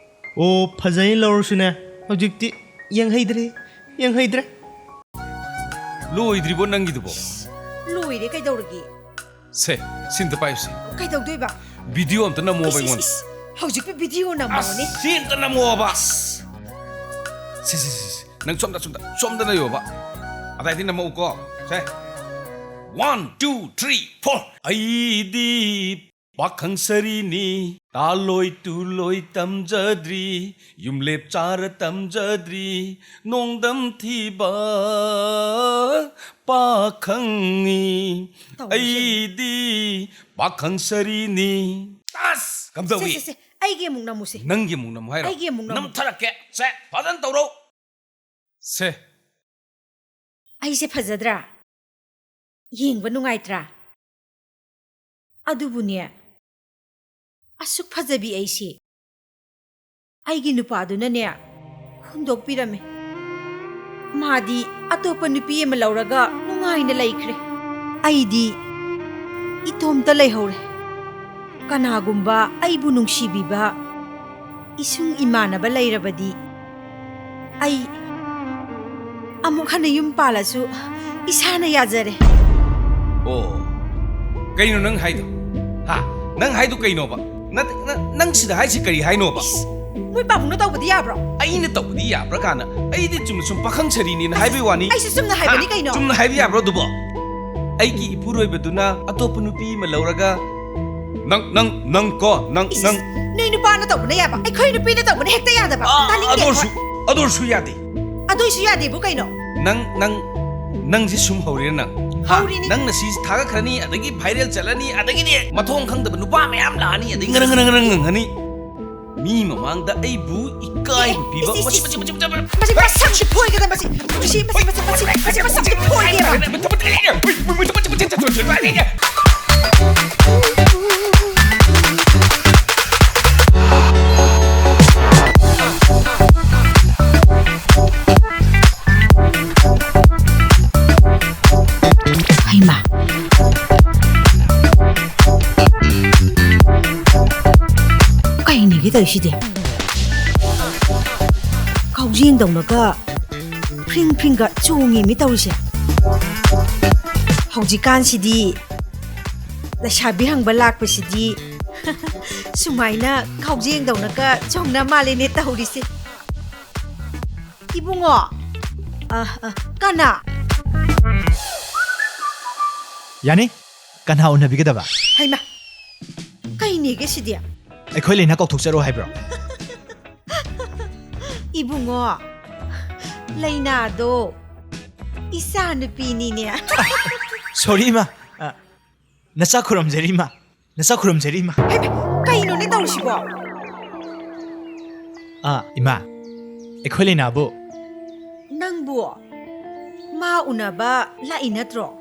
ꯑꯣ, ꯐꯖꯩ ꯂꯧꯔꯁꯨꯅꯦ, ꯍꯧꯖꯤꯛꯇꯤ ꯌꯦꯡꯍꯩꯗ꯭ꯔꯦ, ꯌꯦꯡꯍꯩꯗ꯭ꯔꯦ꯫ ꯂꯣꯏꯗ꯭ꯔꯤꯕꯣ ꯅꯪꯒꯤꯗꯨꯕꯣ? ꯂꯣꯏꯔꯦ, ꯀꯩꯗꯧꯔꯒꯦ? ꯁꯦ, ꯁꯤꯝꯇ ꯄꯥꯏꯌꯨꯁꯦ꯫ ꯀꯩꯗꯧꯗꯣꯏꯕ? ꯚꯤꯗꯤꯑꯣ ꯑꯝꯇ ꯅꯝꯃꯣꯕ ꯏꯁ, ꯏꯁ, ꯑꯩꯉꯣꯟꯗ꯫ ꯏꯁ, ꯍꯧꯖꯤꯛꯄꯨ ꯚꯤꯗꯤꯑꯣ ꯅꯝꯃꯣꯅꯦ? ꯑꯁ, ꯁꯤ ꯑꯝꯇ ꯅꯝꯃꯣꯕ꯫ ꯁꯦ, ꯁꯦ, ꯁꯦ, ꯁꯦ꯫ ꯅꯪ ꯁꯣꯝꯗ, ꯁꯣꯝꯗ, ꯁꯣꯝꯗ ꯂꯩꯌꯣꯕ꯫ ꯑꯗꯥꯏꯗꯤ ꯅꯝꯃꯛꯎꯀꯣ꯫ ꯁꯦ꯫ One, two, three, four꯫ ꯑꯩꯗꯤ ꯄꯥꯈꯪ ꯁꯔꯤꯅꯤ, ꯇꯥꯂꯣꯏ ꯇꯨꯂꯣꯏ ꯇꯝꯖꯗ꯭ꯔꯤ, ꯌꯨꯝꯂꯦꯞ ꯆꯥꯔ ꯇꯝꯖꯗ꯭ꯔꯤ, ꯅꯣꯡꯗꯝ ꯊꯤꯕ ꯄꯥꯈꯪꯅꯤ꯫ ꯇꯧꯔꯤꯁꯦ꯫ ꯑꯩꯗꯤ ꯄꯥꯈꯪ ꯁꯔꯤꯅꯤ꯫ ꯑꯁ! ꯀꯝꯗꯧꯏ? ꯁꯦ, ꯁꯦ, ꯁꯦ, ꯑꯩꯒꯤ ꯑꯃꯨꯛ ꯅꯝꯃꯨꯁꯦ꯫ ꯅꯪꯒꯤ ꯑꯃꯨꯛ ꯅꯝꯃꯨ ꯍꯥꯏꯔꯣ? ꯑꯩꯒꯤ ꯑꯃꯨꯛ ꯅꯝꯃꯨ꯫ ꯅꯝꯊꯔꯛꯀꯦ꯫ ꯁꯦ, ꯐꯖꯅ ꯇꯧꯔꯣ꯫ ꯁꯦ꯫ ꯑꯩꯁꯦ ꯐꯖꯗ꯭ꯔꯥ? ꯌꯦꯡꯕ ꯅꯨꯡꯉꯥꯏꯇ꯭ꯔꯥ? ꯑꯗꯨꯕꯨꯅꯦ, ꯑꯁꯨꯛ ꯐꯖꯕꯤ ꯑꯩꯁꯦ ꯑꯩꯒꯤ ꯅꯨꯄꯥꯗꯨꯅꯅꯦ ꯍꯨꯟꯗꯣꯛꯄꯤꯔꯝꯃꯦ꯫ ꯃꯥꯗꯤ ꯑꯇꯣꯞꯄ ꯅꯨꯄꯤ ꯑꯃ ꯂꯧꯔꯒ ꯅꯨꯡꯉꯥꯏꯅ ꯂꯩꯈ꯭ꯔꯦ꯫ ꯑꯩꯗꯤ ꯏꯇꯣꯝꯇ ꯂꯩꯍꯧꯔꯦ꯫ ꯀꯅꯥꯒꯨꯝꯕ ꯑꯩꯕꯨ ꯅꯨꯡꯁꯤꯕꯤꯕ ꯏꯁꯨꯡ ꯏꯃꯥꯟꯅꯕ ꯂꯩꯔꯕꯗꯤ ꯑꯩ ꯑꯃꯨꯛ ꯍꯟꯅ ꯌꯨꯝ ꯄꯥꯜꯂꯁꯨ ꯏꯁꯥꯅ ꯌꯥꯖꯔꯦ꯫ ꯑꯣ, ꯀꯩꯅꯣ ꯅꯪ ꯍꯥꯏꯗꯣ? ꯍꯥ? ꯅꯪ ꯍꯥꯏꯗꯣ ꯀꯩꯅꯣꯕ? ꯅꯠ-, ꯅ-, ꯅꯪ ꯁꯤꯗ ꯍꯥꯏꯁꯤ ꯀꯔꯤ ꯍꯥꯏꯅꯣꯕ? ꯏꯁ, ꯃꯣꯏ ꯄꯥꯕꯨꯡꯅ ꯇꯧꯕꯗꯤ ꯌꯥꯕ꯭ꯔꯣ? ꯑꯩꯅ ꯇꯧꯕꯗꯤ ꯌꯥꯕ꯭ꯔꯥ ꯀꯥꯏꯅ? ꯑꯩꯗꯤ ꯆꯨꯝꯅ ꯁꯨꯝ ꯄꯥꯈꯪ ꯁꯔꯤꯅꯤꯅ ꯍꯥꯏꯕꯩ ꯋꯥꯅꯤ꯫ ꯑꯩꯁꯨ ꯆꯨꯝꯅ ꯍꯥꯏꯕꯅꯤ ꯍꯥ? ꯀꯩꯅꯣ? ꯆꯨꯝꯅ ꯍꯥꯏꯕ ꯌꯥꯕ꯭ꯔꯣ ꯑꯗꯨꯕꯣ? ꯑꯩꯒꯤ ꯏꯄꯨꯔꯣꯏꯕꯗꯨꯅ ꯑꯇꯣꯞꯄ ꯅꯨꯄꯤ ꯑꯃ ꯂꯧꯔꯒ ꯅꯪ, ꯅꯪ, ꯅꯪ ꯀꯣ, ꯅꯪ, ꯏꯁ, ꯅꯪ꯫ ꯅꯣꯏ ꯅꯨꯄꯥꯅ ꯇꯧꯕꯅ ꯌꯥꯕ, ꯑꯩꯈꯣꯏ ꯅꯨꯄꯤꯅ ꯇꯧꯕꯅ ꯍꯦꯛꯇ ꯌꯥꯗꯕ꯫ ꯑꯥ, ꯇꯥꯅꯤꯡꯗꯦ ꯑꯗꯨ ꯑꯣꯏꯔꯁꯨ, ꯑꯩꯈꯣꯏ꯫ ꯑꯗꯨ ꯑꯣꯏꯔꯁꯨ ꯌꯥꯗꯦ꯫ ꯑꯗꯨ ꯑꯣꯏꯁꯨ ꯌꯥꯗꯦꯕꯨ ꯀꯩꯅꯣ? ꯅꯪ, ꯅꯪ, ꯅꯪꯁꯦ ꯁꯨꯝ ꯍꯧꯔꯤꯔ ꯅꯪ? ꯍꯥ? ꯍꯧꯔꯤꯅꯤ꯫ ꯅꯪꯅ ꯁꯤ ꯊꯥꯒꯠꯈ꯭ꯔꯅꯤ, ꯑꯗꯒꯤ viral ꯆꯠꯂꯅꯤ, ꯑꯗꯒꯤꯗꯤ ꯃꯊꯣꯡ ꯈꯪꯗꯕ ꯅꯨꯄꯥ ꯃꯌꯥꯝ ꯂꯥꯛꯑꯅꯤ, ꯑꯗꯒꯤ ꯉꯔꯪ, ꯉꯔꯪ, ꯉꯔꯪ ꯉꯪꯉꯅꯤ꯫ ꯃꯤ ꯃꯃꯥꯡꯗ ꯑꯩꯕꯨ ꯏꯀꯥꯏꯕ ꯄꯤꯕ꯫ ꯏꯁ, ꯏꯁ, ꯃꯁꯤ, ꯏꯁ꯫ ꯃꯁꯤ, ꯃꯁꯤ, ꯃꯁꯤ, ꯃꯁꯤ ꯃꯁꯛꯁꯤ ꯐꯣꯏꯒꯗꯕ, ꯃꯁꯤ, ꯃꯁꯤ, ꯃꯁꯤ ꯃꯁꯛꯁꯤ ꯐꯣꯏꯒꯦꯕ꯫ ꯍꯩꯃꯥ, ꯀꯩꯅꯦꯒꯦ ꯇꯧꯔꯤꯁꯤꯗꯤ? ꯀꯥꯎꯖꯦꯡꯗꯧꯅꯒ ꯐ꯭ꯔꯤꯡ ꯐ꯭ꯔꯤꯡꯒ ꯆꯣꯡꯉꯤꯃꯤ ꯇꯧꯔꯤꯁꯦ꯫ ꯍꯧꯖꯤꯛꯀꯥꯟꯁꯤꯗꯤ ꯂꯩꯁꯥꯕꯤ ꯍꯪꯕ ꯂꯥꯛꯄꯁꯤꯗꯤ ꯁꯨꯃꯥꯏꯅ ꯀꯥꯎꯖꯦꯡꯗꯧꯅꯒ ꯆꯣꯡꯅ ꯃꯥꯜꯂꯦꯅꯦ ꯇꯧꯔꯤꯁꯦ꯫ ꯏꯕꯨꯡꯉꯣ, ꯑ, ꯑ, ꯀꯅꯥ? ꯌꯥꯅꯤ? ꯀꯅꯥ ꯎꯅꯕꯤꯒꯗꯕ? ꯍꯩꯃꯥ, ꯀꯩꯅꯦꯒꯦ ꯁꯤꯗꯤ? ꯑꯩꯈꯣꯏ ꯂꯩꯅꯥ ꯀꯥꯎꯊꯣꯛꯆꯔꯣ ꯍꯥꯏꯕ꯭ꯔꯣ? ꯏꯕꯨꯡꯉꯣ, ꯂꯩꯅꯥꯗꯣ ꯏꯆꯥ ꯅꯨꯄꯤꯅꯤꯅꯦ꯫ Sorry, ꯏꯃꯥ꯫ ꯑ, ꯅꯆꯥ ꯈꯨꯔꯨꯝꯖꯔꯤ, ꯏꯃꯥ꯫ ꯅꯆꯥ ꯈꯨꯔꯨꯝꯖꯔꯤ, ꯏꯃꯥ꯫ ꯍꯩꯃꯥ, ꯀꯩꯅꯣꯅꯦ ꯇꯧꯔꯤꯁꯤꯕꯣ? ꯑꯥ, ꯏꯃꯥ, ꯑꯩꯈꯣꯏ ꯂꯩꯅꯥꯕꯨ꯫ ꯅꯪꯕꯨ ꯃꯥ ꯎꯅꯕ ꯂꯥꯛꯏ ꯅꯠꯇ꯭ꯔꯣ?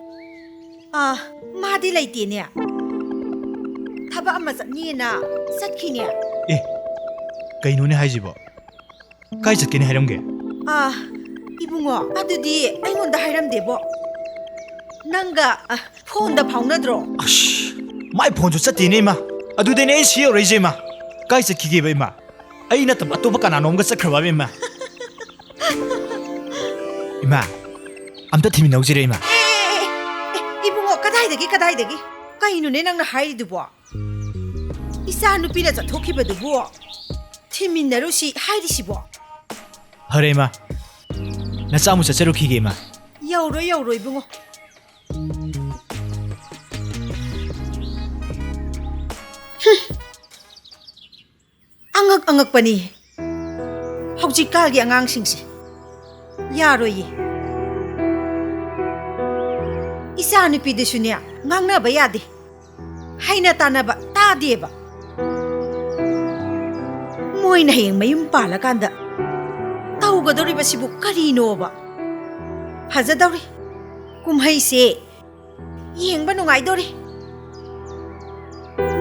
ꯑꯥ, ꯃꯥꯗꯤ ꯂꯩꯇꯦꯅꯦ꯫ ꯊꯕꯛ ꯑꯃ ꯆꯠꯅꯤꯅ ꯆꯠꯈꯤꯅꯦ꯫ ꯑꯦ, ꯀꯩꯅꯣꯅꯦ ꯍꯥꯏꯁꯤꯕꯣ? ꯀꯥꯏ ꯆꯠꯀꯅꯤ ꯍꯥꯏꯔꯝꯒꯦ? ꯑꯥ, ꯏꯕꯨꯡꯉꯣ, ꯑꯗꯨꯗꯤ ꯑꯩꯉꯣꯟꯗ ꯍꯥꯏꯔꯝꯗꯦꯕꯣ꯫ ꯅꯪꯒ, ꯑ, ꯐꯣꯟꯗ ꯐꯥꯎꯅꯗ꯭ꯔꯣ? ꯑꯁ, ꯃꯥꯏ ꯐꯣꯟꯁꯨ ꯆꯠꯇꯦꯅꯦ, ꯏꯃꯥ꯫ ꯑꯗꯨꯗꯩꯅꯦ ꯑꯩ ꯁꯤ ꯌꯧꯔꯛꯏꯁꯦ, ꯏꯃꯥ꯫ ꯀꯥꯏ ꯆꯠꯈꯤꯒꯦꯕ, ꯏꯃꯥ? ꯑꯩ ꯅꯠꯇꯕ ꯑꯇꯣꯞꯄ ꯀꯅꯥꯅꯣꯝꯒ ꯆꯠꯈ꯭ꯔꯕ, ꯏꯃꯥ? ꯏꯃꯥ, ꯑꯝꯇ ꯊꯤꯃꯤꯟꯅꯧꯁꯤꯔꯦ, ꯏꯃꯥ꯫ ꯑꯦ, ꯑꯦ, ꯑꯦ, ꯑꯦ, ꯏꯕꯨꯡꯉꯣ, ꯀꯗꯥꯏꯗꯒꯤ, ꯀꯗꯥꯏꯗꯒꯤ? ꯀꯩꯅꯣꯅꯦ ꯅꯪꯅ ꯍꯥꯏꯔꯤꯗꯨꯕꯣ? ꯏꯆꯥ ꯅꯨꯄꯤꯅ ꯆꯠꯊꯣꯛꯈꯤꯕꯗꯨꯕꯨ ꯊꯤꯃꯤꯟꯅꯔꯨꯁꯤ ꯍꯥꯏꯔꯤꯁꯤꯕꯣ? ꯐꯔꯦ, ꯏꯃꯥ꯫ ꯅꯆꯥ ꯑꯃꯨꯛ ꯆꯠꯆꯔꯨꯈꯤꯒꯦ, ꯏꯃꯥ꯫ ꯌꯧꯔꯣꯏ, ꯌꯧꯔꯣꯏ, ꯏꯕꯨꯡꯉꯣ꯫ ꯑꯉꯛ ꯑꯉꯛꯄꯅꯤ ꯍꯧꯖꯤꯛꯀꯥꯟꯒꯤ ꯑꯉꯥꯡꯁꯤꯡꯁꯦ꯫ ꯌꯥꯔꯣꯏꯌꯦ꯫ ꯏꯆꯥ ꯅꯨꯄꯤꯗꯨꯁꯨꯅꯦ, ꯉꯥꯡꯅꯕ ꯌꯥꯗꯦ꯫ ꯍꯩꯅ ꯇꯥꯟꯅꯕ ꯇꯥꯗꯦꯕ꯫ ꯃꯣꯏꯅ ꯍꯌꯦꯡ ꯃꯌꯨꯝ ꯄꯥꯜꯂꯀꯥꯟꯗ ꯇꯧꯒꯗꯧꯔꯤꯕꯁꯤꯕꯨ ꯀꯔꯤꯅꯣꯕ? ꯐꯖꯗꯧꯔꯤ꯫ ꯀꯨꯝꯍꯩꯁꯦ ꯌꯦꯡꯕ ꯅꯨꯡꯉꯥꯏꯗꯧꯔꯤ꯫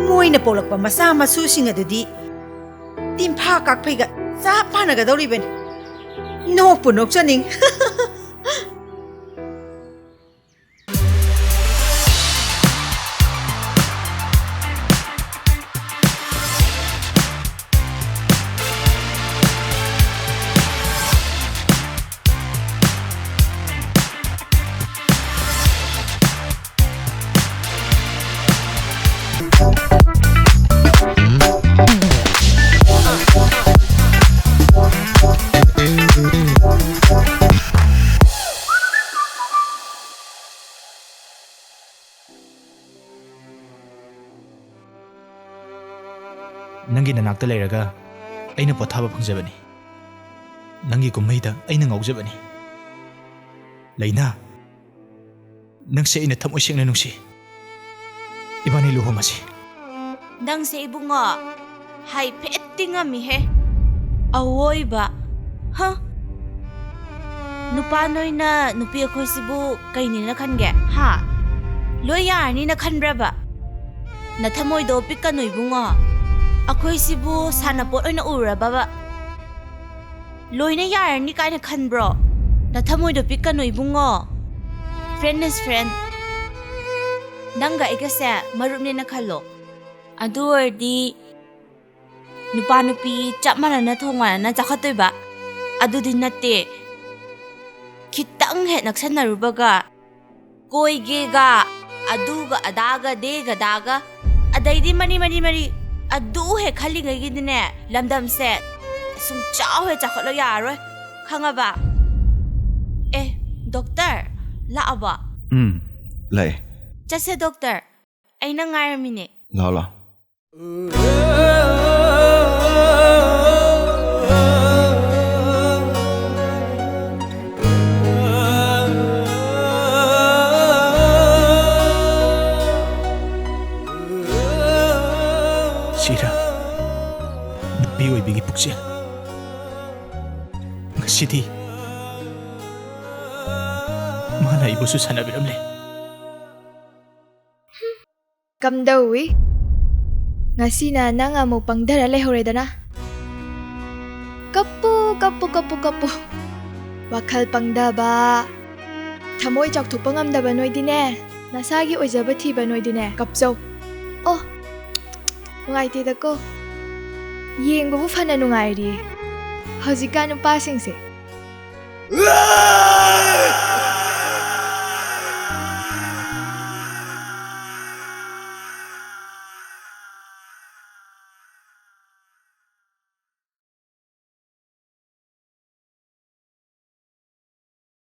ꯃꯣꯏꯅ ꯄꯣꯛꯂꯛꯄ ꯃꯆꯥ ꯃꯁꯨꯁꯤꯡ ꯑꯗꯨꯗꯤ ꯇꯤꯝꯐꯥ ꯀꯥꯛꯐꯩꯒ ꯆꯞ ꯃꯥꯟꯅꯒꯗꯧꯔꯤꯕꯅꯤ꯫ ꯅꯣꯛꯄꯨ ꯅꯣꯛꯆꯅꯤꯡ꯫ ꯅꯪꯒꯤ ꯅꯅꯥꯛꯇ ꯂꯩꯔꯒ ꯑꯩꯅ ꯄꯣꯊꯥꯕ ꯐꯪꯖꯕꯅꯤ꯫ ꯅꯪꯒꯤ ꯀꯨꯝꯍꯩꯗ ꯑꯩꯅ ꯉꯥꯎꯖꯕꯅꯤ꯫ ꯂꯩꯅꯥ, ꯅꯪꯁꯦ ꯑꯩꯅ ꯊꯃꯣꯏ ꯁꯦꯡꯅ ꯅꯨꯡꯁꯤ꯫ ꯏꯕꯥꯅꯤ ꯂꯨꯍꯣꯡꯉꯁꯤ꯫ ꯅꯪꯁꯦ ꯏꯕꯨꯡꯉꯣ, ꯍꯥꯏꯐꯦꯠꯇꯤ ꯉꯝꯃꯤꯍꯦ꯫ ꯑꯋꯣꯏꯕ꯫ ꯍ? ꯅꯨꯄꯥ ꯅꯣꯏꯅ ꯅꯨꯄꯤ ꯑꯩꯈꯣꯏꯁꯤꯕꯨ ꯀꯩꯅꯦꯅ ꯈꯟꯒꯦ? ꯍꯥ? ꯂꯣꯏ ꯌꯥꯔꯅꯤꯅ ꯈꯟꯕ꯭ꯔꯕ? ꯅꯊꯃꯣꯏꯗꯣ ꯄꯤꯛꯀꯅꯨ ꯏꯕꯨꯡꯉꯣ꯫ ꯑꯩꯈꯣꯏꯁꯤꯕꯨ ꯁꯥꯟꯅꯄꯣꯠ ꯑꯣꯏꯅ ꯎꯔꯕꯕ? ꯂꯣꯏꯅ ꯌꯥꯔꯅꯤ ꯀꯥꯏꯅ ꯈꯟꯕ꯭ꯔꯣ? ꯅꯊꯃꯣꯏꯗꯣ ꯄꯤꯛꯀꯅꯨ ꯏꯕꯨꯡꯉꯣ꯫ Friend is friend꯫ ꯅꯪꯒ ꯑꯩꯒꯁꯦ ꯃꯔꯨꯞꯅꯦꯅ ꯈꯜꯂꯣ꯫ ꯑꯗꯨ ꯑꯣꯏꯔꯗꯤ ꯅꯨꯄꯥ ꯅꯨꯄꯤ ꯆꯞ ꯃꯥꯟꯅꯅ ꯊꯣꯡ ꯃꯥꯟꯅꯅ ꯆꯥꯎꯈꯠꯇꯣꯏꯕ꯫ ꯑꯗꯨꯗꯤ ꯅꯠꯇꯦ꯫ ꯈꯤꯇꯪ ꯍꯦꯛ ꯅꯛꯁꯟꯅꯔꯨꯕꯒ ꯀꯣꯏꯒꯦꯒ, ꯑꯗꯨꯒ ꯑꯗꯥꯒ, ꯗꯦꯒ ꯗꯥꯒ, ꯑꯗꯩꯗꯤ ꯃꯔꯤ, ꯃꯔꯤ, ꯃꯔꯤ, ꯑꯗꯨ ꯍꯦꯛ ꯈꯜꯂꯤꯉꯩꯒꯤꯗꯤꯅꯦ, ꯂꯝꯗꯝꯁꯦ ꯁꯨꯝ ꯆꯥꯎ ꯍꯦꯛ ꯆꯥꯎꯈꯠꯂꯣ ꯌꯥꯔꯔꯣꯏ꯫ ꯈꯪꯉꯕ? ꯑꯦ, ꯗꯣꯛꯇꯔ, ꯂꯥꯛꯑꯕꯣ? ꯎꯝ, ꯂꯥꯛꯑꯦ꯫ ꯆꯠꯁꯦ, ꯗꯣꯛꯇꯔ꯫ ꯑꯩ ꯅꯪ ꯉꯥꯏꯔꯝꯃꯤꯅꯦ꯫ ꯂꯥꯛꯑꯣ, ꯂꯥꯛꯑꯣ꯫ ꯁꯤꯔꯥ, ꯅꯨꯄꯤ ꯑꯣꯏꯕꯤꯒꯤ ꯄꯨꯛꯆꯦꯜ꯫ ꯉꯁꯤꯗꯤ ꯃꯥꯅ ꯑꯩꯕꯨꯁꯨ ꯁꯥꯟꯅꯕꯤꯔꯝꯂꯦ꯫ ꯀꯝꯗꯧꯏ? ꯉꯁꯤꯅ ꯅꯪ ꯑꯃꯨꯛ ꯄꯪꯊꯔ ꯂꯩꯍꯧꯔꯦꯗꯅ꯫ ꯀꯞꯄꯨ, ꯀꯞꯄꯨ, ꯀꯞꯄꯨ, ꯀꯞꯄꯨ꯫ ꯋꯥꯈꯜ ꯄꯪꯊꯕ, ꯊꯃꯣꯏ ꯆꯥꯎꯊꯣꯛꯄ ꯉꯝꯗꯕ ꯅꯣꯏꯗꯤꯅꯦ, ꯅꯁꯥꯒꯤ ꯑꯣꯏꯖꯕ ꯊꯤꯕ ꯅꯣꯏꯗꯤꯅꯦ, ꯀꯞꯆꯧ꯫ ꯑꯣ, ꯅꯨꯡꯉꯥꯏꯇꯦꯗꯀꯣ꯫ ꯌꯦꯡꯕꯕꯨ ꯐꯅ ꯅꯨꯡꯉꯥꯏꯔꯤ ꯍꯧꯖꯤꯛꯀꯥꯟ ꯅꯨꯄꯥꯁꯤꯡꯁꯦ꯫